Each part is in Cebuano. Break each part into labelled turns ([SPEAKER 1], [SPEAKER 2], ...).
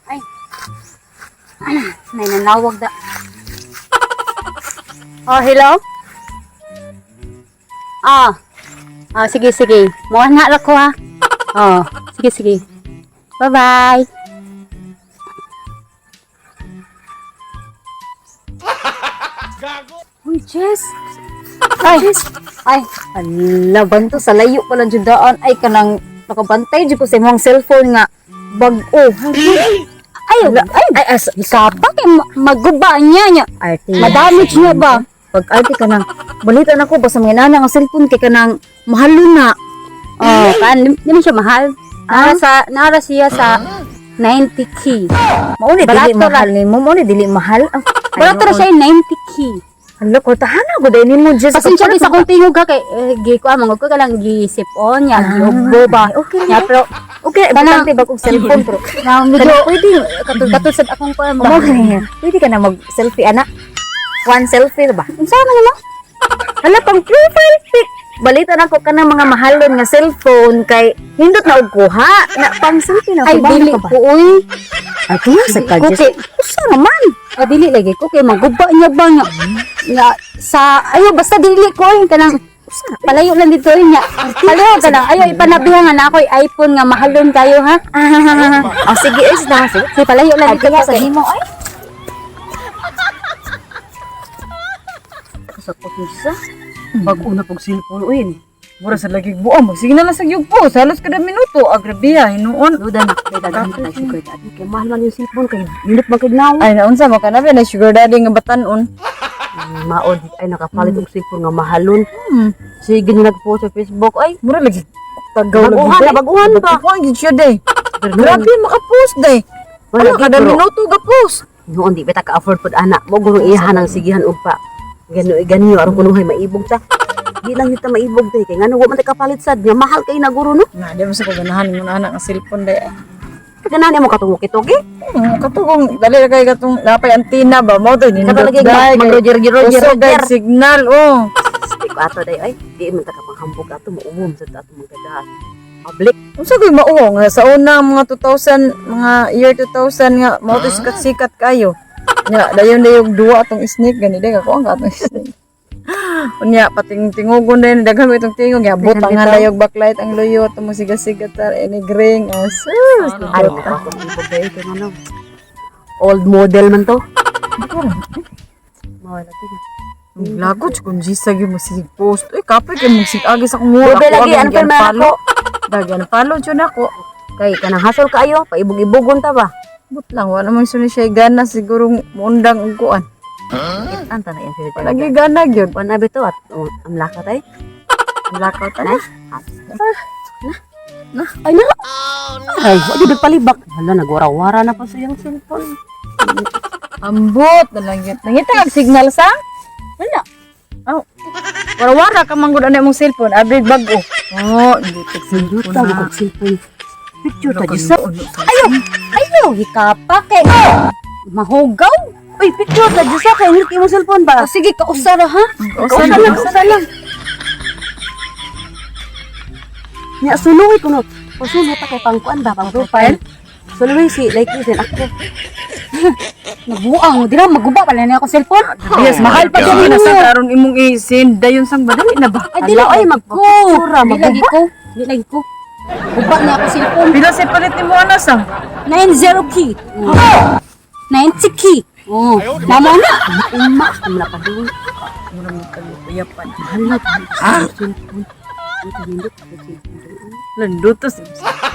[SPEAKER 1] Ay. Ana, may nanawag da. Oh, hello? Ah. Ah, sige, sige. Mo na ra ko ha. Oh, sige, sige. Bye-bye. Uy, Jess. Ay, ay,
[SPEAKER 2] Ala, banto sa layo pa lang jud daan ay kanang nakabantay jud ko sa imong cellphone nga bag-o.
[SPEAKER 1] Ay, ay,
[SPEAKER 2] Ay as
[SPEAKER 1] Kapa kay maguba niya niya.
[SPEAKER 2] arte.
[SPEAKER 1] Madamage niya ba?
[SPEAKER 2] Pag arte kanang balita na ko basta mga nana nga cellphone kay kanang mahalo na.
[SPEAKER 1] Oh, kan di man siya mahal. Nara siya sa 90K.
[SPEAKER 2] Mao ni dili
[SPEAKER 1] Barato ra.
[SPEAKER 2] mahal nimo, mao ni dili mahal. Ah,
[SPEAKER 1] Barato ra siya 90K.
[SPEAKER 2] Hala ko tahan ko dai nimo Jess.
[SPEAKER 1] Pasensya di sa akong tingog ha kay eh, gi ko amang ko ka lang gi on niya, giugbo ba.
[SPEAKER 2] Okay
[SPEAKER 1] Nya
[SPEAKER 2] lang.
[SPEAKER 1] pero
[SPEAKER 2] Okay,
[SPEAKER 1] Kanang-
[SPEAKER 2] importante ba kog cellphone pero
[SPEAKER 1] na medyo
[SPEAKER 2] kanang pwede
[SPEAKER 1] katul katul sad akong ko
[SPEAKER 2] mo
[SPEAKER 1] ba.
[SPEAKER 2] pwede ka na mag selfie ana. One selfie ba?
[SPEAKER 1] Unsa man nimo?
[SPEAKER 2] Hala pang profile pic. Balita na ko kanang mga mahalon nga cellphone kay hindot na og kuha na pang selfie na
[SPEAKER 1] Ay
[SPEAKER 2] ko,
[SPEAKER 1] dili
[SPEAKER 2] ka ba?
[SPEAKER 1] ko uy.
[SPEAKER 2] Ay kuya sa ka
[SPEAKER 1] Ko
[SPEAKER 2] Jess.
[SPEAKER 1] kay
[SPEAKER 2] Usa naman.
[SPEAKER 1] ah, dili lagi ko kay maguba niya ba nga. Nga sa ayo basta dili ko oy kanang palayo lang dito oy nya. Palayo ka lang. Ayo ipanabihan nga na ako'y iPhone nga mahalon kayo ha.
[SPEAKER 2] Ah, sige ay na sige.
[SPEAKER 1] Sige, palayo lang
[SPEAKER 2] Ay
[SPEAKER 1] dito
[SPEAKER 2] kuya sa
[SPEAKER 1] kay-
[SPEAKER 2] himo ay.
[SPEAKER 3] Kasakot ni siya. Bago na pag cellphone uy.
[SPEAKER 4] Mura sa lagi buo, magsige na lang sa yugpo. Halos kada minuto, agrabiya, hinuon.
[SPEAKER 3] Luda na kay daghan ka ng sugar daddy. Kay mahal man yung cellphone kay nindot man kay naw.
[SPEAKER 4] Ay, naunsa mo ka na ba na sugar daddy nga batanon.
[SPEAKER 3] Maod ay nakapalit og cellphone nga mahalon. Sige ni nagpost sa Facebook ay.
[SPEAKER 4] Mura lagi tagaw lagi.
[SPEAKER 3] Baguhan na, baguhan ba?
[SPEAKER 4] Baguhan gid siya day. Grabe maka-post day.
[SPEAKER 3] Wala
[SPEAKER 4] Ano kada
[SPEAKER 3] pero-
[SPEAKER 4] minuto ga post.
[SPEAKER 3] Noon di ba ta ka-afford pud ana. Mo guro iyahan ang sigihan og pa. Gano ganyo aron kunuhay maibog ta. Di lang kita maibog day kay ngano wa man ta kapalit sad nga mahal kay na guro no.
[SPEAKER 4] Na, di mo sa kaganahan mo na anak ang cellphone day.
[SPEAKER 3] Kaganahan mo katong walkie-talkie.
[SPEAKER 4] Katugong dali ra kay katong napay antenna ba mo to nindot
[SPEAKER 3] Kato lagi
[SPEAKER 4] day.
[SPEAKER 3] mag Roger Roger
[SPEAKER 4] Roger
[SPEAKER 3] Roger.
[SPEAKER 4] signal oh.
[SPEAKER 3] Di ko ato day ay di man ta ka panghambog ato mauwom sa ato mga gadahan. Public.
[SPEAKER 4] Unsa koy mauo nga sa una mga 2000, mga year 2000 nga mao to sikat-sikat kayo. Nya dayon dayon duwa atong snake gani day ako ang atong snake. Unya pating tingugon din daghan mo itong tingog ya butang nga dayog backlight ang luyo ato mo siga-siga tar ini green oh sus.
[SPEAKER 3] Ay, mo pa akong ibog day kay ngano. Old model man to. Mao lagi na.
[SPEAKER 4] Lagot kung gisa gyud mo sig post. Uy kapoy kay mo agi sa kong
[SPEAKER 3] Ube lagi, ano pa man ako?
[SPEAKER 4] Daghan follow jud ako.
[SPEAKER 3] Kay kanang hasol kaayo, paibog-ibogon ta ba?
[SPEAKER 4] But lang wala man sunod siya gana siguro muundang og kuan.
[SPEAKER 3] Anta na yan sir.
[SPEAKER 4] Lagi gana gyud.
[SPEAKER 3] Kuan abi to at oh, amlaka tay.
[SPEAKER 4] Ang lakaw ta na.
[SPEAKER 3] Ay na. Ay, wa jud palibak. Hala nagwara-wara na pa sa iyang cellphone.
[SPEAKER 4] Ambot na lang yun. Nangita kag signal sa?
[SPEAKER 1] Wala.
[SPEAKER 4] Oh. Wara-wara ka man gud ana imong cellphone, abrid bag-o. Oh, hindi kag
[SPEAKER 3] Sindot
[SPEAKER 4] cellphone
[SPEAKER 3] ta
[SPEAKER 4] na.
[SPEAKER 3] kog cellphone. Picture ta
[SPEAKER 4] Ano
[SPEAKER 3] jud sa.
[SPEAKER 1] Ayo, ayo hikapa kay mahugaw.
[SPEAKER 3] Uy, picture ta jud sa kay hindi mo cellphone ba?
[SPEAKER 1] O sige, kausara ha.
[SPEAKER 4] Usa
[SPEAKER 3] Usa lang, usa lang. Nya suluhi kuno. Pasulo ta kay pangkuan ba pang profile. Suluhi si like listen ako.
[SPEAKER 1] Nabuang, di na maguba pala na akong cellphone.
[SPEAKER 4] Yes, mahal pa gyud na sa karon imong i-send dayon sang badali na ba?
[SPEAKER 1] Ay, dili
[SPEAKER 3] Ala,
[SPEAKER 1] ay
[SPEAKER 3] ay,
[SPEAKER 1] magko.
[SPEAKER 3] magpicture,
[SPEAKER 1] Di lagi ko. Di lagi ko. Guba niya ako cellphone.
[SPEAKER 4] Pila sa palit nimo ana sang?
[SPEAKER 1] 90 key. 90 key. Oh, mama na.
[SPEAKER 3] Uma, amla pa doon.
[SPEAKER 4] Mura mo kaluyapan.
[SPEAKER 3] Hala, ah? Cellphone. Ito nindot ako cellphone.
[SPEAKER 4] Landutos.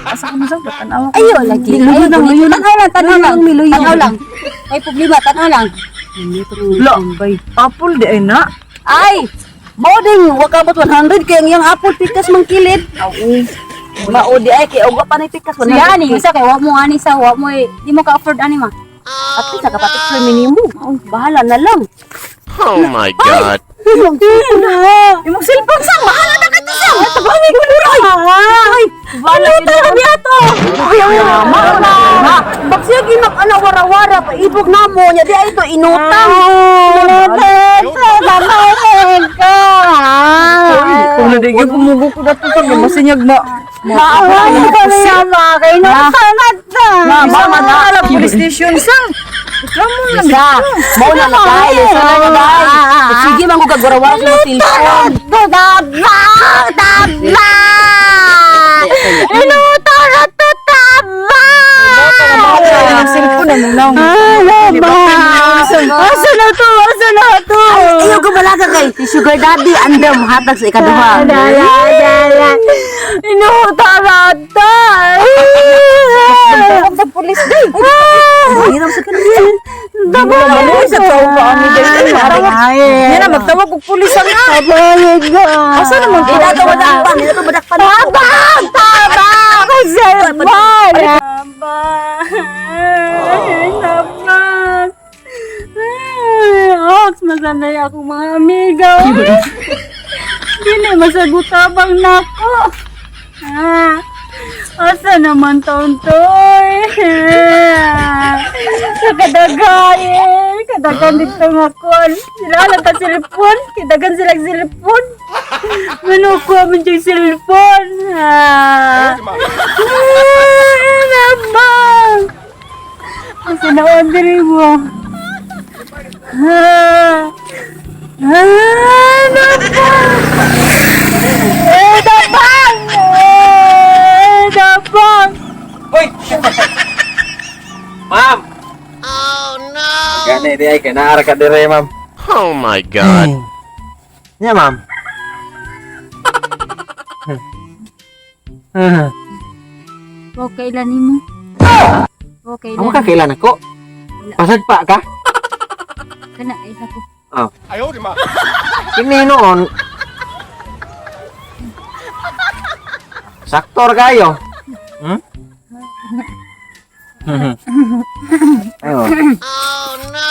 [SPEAKER 4] Asa ka mo sang tanawa ko.
[SPEAKER 1] Ayo lagi.
[SPEAKER 3] Miluyo
[SPEAKER 1] Ayo,
[SPEAKER 3] na, miluyo na.
[SPEAKER 1] Tanaw lang, tanaw lang.
[SPEAKER 3] Miluyo.
[SPEAKER 1] Tanaw lang. Ay problema, tanaw lang.
[SPEAKER 3] Nindot ang
[SPEAKER 4] Lo.
[SPEAKER 3] cellphone bay.
[SPEAKER 4] Apple di ay na.
[SPEAKER 3] Ay! Mao ding wa ka 100 kay ang iyang Apple pikas mang kilid. Mao di ay kay og wa pa nay pikas 100.
[SPEAKER 1] So yani, isa kay wa mo ani sa wa mo eh. Di mo ka afford ani ma.
[SPEAKER 3] At least nakapapicture minimo. Bahala na lang.
[SPEAKER 5] Oh my God.
[SPEAKER 3] Imong cellphone na.
[SPEAKER 4] Imong cellphone sang mahal na ka sang.
[SPEAKER 3] Tabangay ko mura. Ay, bahala na niya to. Ay, ay, ma. Bagsya ginak ana wara-wara pa ibog namo nya di ay to inutang.
[SPEAKER 4] Dili gyud kumugo ko dato sa masinyag ma.
[SPEAKER 1] Maawa ka niya ba? Kay nakasangat na.
[SPEAKER 4] Ma, ma, na, police station sang. Reklamo lang.
[SPEAKER 3] Sa, mao na na dai, sa na na dai. Sige man ko kagwarawara sa mga cellphone.
[SPEAKER 1] Tabang! Tabang! Inutarot to tabang!
[SPEAKER 4] Ang cellphone ano lang.
[SPEAKER 1] Asa na to? Asa na to?
[SPEAKER 3] Ayaw ko balaga kay si Sugar Daddy andam hatag sa ikaduha.
[SPEAKER 1] Dala, dala. Inutarot to!
[SPEAKER 4] Sa police day.
[SPEAKER 3] Hiram sa kanila.
[SPEAKER 4] Tabang! Sa tao pa kami dai. Yan na magtawag og pulis ang Asa naman to?
[SPEAKER 3] Dito badakpan, dito badakpan.
[SPEAKER 1] Tabang! Tabang! Ako cellphone! Tabang! Tabang! Ay, Ox, masanay ako mga amiga. Dili masagot tabang nako. Ah, asa naman taon to? Sa kadagay eh. Kadagan dito nga kon. Sila lang ka cellphone. Kidagan silang cellphone. Manuko man yung cellphone. Ah. Ah, nabang. Asa na order mo? Ah. Ah, nabang. Eh, nabang. Eh, nabang.
[SPEAKER 6] Uy! Ma'am! Oh no! Gani di ay kay naara ka dire, ma'am.
[SPEAKER 5] Oh my God.
[SPEAKER 6] Nya, ma'am.
[SPEAKER 1] Okay lang nimo. Okay
[SPEAKER 6] Amo
[SPEAKER 1] lang.
[SPEAKER 6] ka kailan ako? Pasagpa ka?
[SPEAKER 1] Kana ay ako.
[SPEAKER 6] Oh. Kini noon. Saktor kayo. Hmm? Ayo.
[SPEAKER 5] Oh no!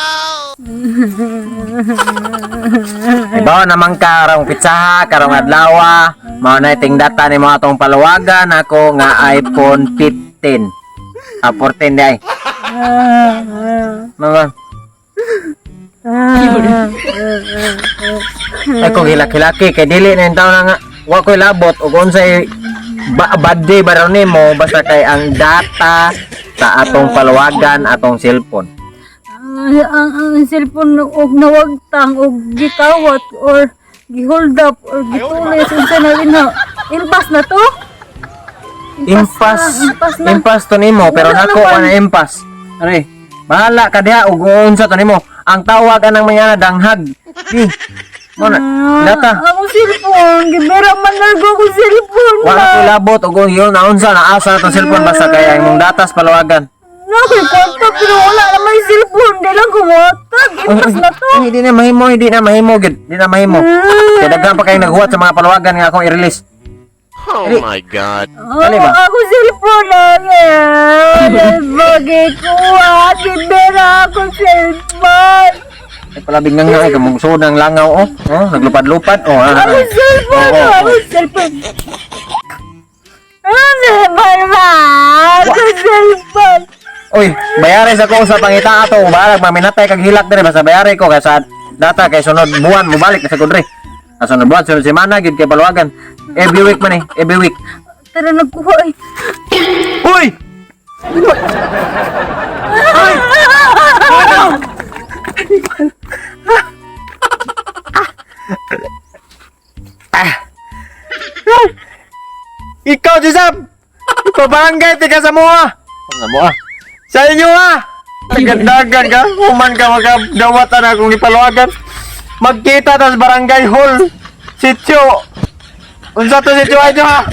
[SPEAKER 6] Ibaw naman ka karong pitsaha, karong adlaw, mao na iting data nimo atong paluwagan ako nga iPhone 15. Ah, 14 di ay. Mama. Ay kung hilaki-laki kay dili na yung taon na nga wa ko'y labot ug unsay ba bad day ba raw nimo basta kay ang data sa atong paluwagan atong cellphone.
[SPEAKER 1] Ang cellphone og nawagtang og gikawat or gihold up or gitulis unsa na ina. Impas na to?
[SPEAKER 6] Impas
[SPEAKER 1] Impas na.
[SPEAKER 6] impas to nimo pero
[SPEAKER 1] Wala
[SPEAKER 6] nako
[SPEAKER 1] naman.
[SPEAKER 6] wa na impas. Are, bahala ka diha ug unsa to nimo. Ang tawag anang mga danghag. Di. Mo na data.
[SPEAKER 1] Ako cellphone, gibera man na ko cellphone.
[SPEAKER 6] Wala ko labot ug yun na unsa na asa na tong cellphone basta kay ang imong datas paluwagan.
[SPEAKER 1] Na ko'y kwarta pero wala na may cellphone. Di lang kumotag. Impas na to.
[SPEAKER 6] Ay, hindi na mahimo, hindi na mahimo gid. Hindi na mahimo. Kay daghan pa kayong naghuwat sa mga paluwagan nga akong i-release.
[SPEAKER 5] Oh my God.
[SPEAKER 6] Dali ba?
[SPEAKER 1] Ako cellphone lang eh. Bagay ko ah. Gibera ako cellphone.
[SPEAKER 6] Ay palabing nga nga ay kamong sud ang langaw oh. Oh, naglupad-lupad oh. Ah,
[SPEAKER 1] Ako
[SPEAKER 6] ah.
[SPEAKER 1] cellphone.
[SPEAKER 6] Oo, oo.
[SPEAKER 1] Ako cellphone. Ano cellphone ba? Ako cellphone.
[SPEAKER 6] Uy, bayari sa ko sa pangita ato, balag maminatay kag hilak dire basta bayari ko kay sa data kay sunod buwan mobalik na sa kudre. Ah, sunod buwan, sunod semana gid kay paluwagan. Every week man eh, every week.
[SPEAKER 1] Tara nagkuha eh.
[SPEAKER 6] Uy! Uy! Ah. Ikaw, Jisab! Pabarangay, tika sa mua! Sa mua? Sa inyo ah! Dagan ka, human ka makadawatan akong ipaluwagan. Magkita tas barangay hall. Sityo. Unsa to sityo ay ha?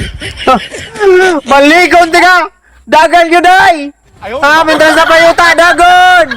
[SPEAKER 6] Balikon tika! Dagan yun ay! Ah, mintas na payuta, dagon!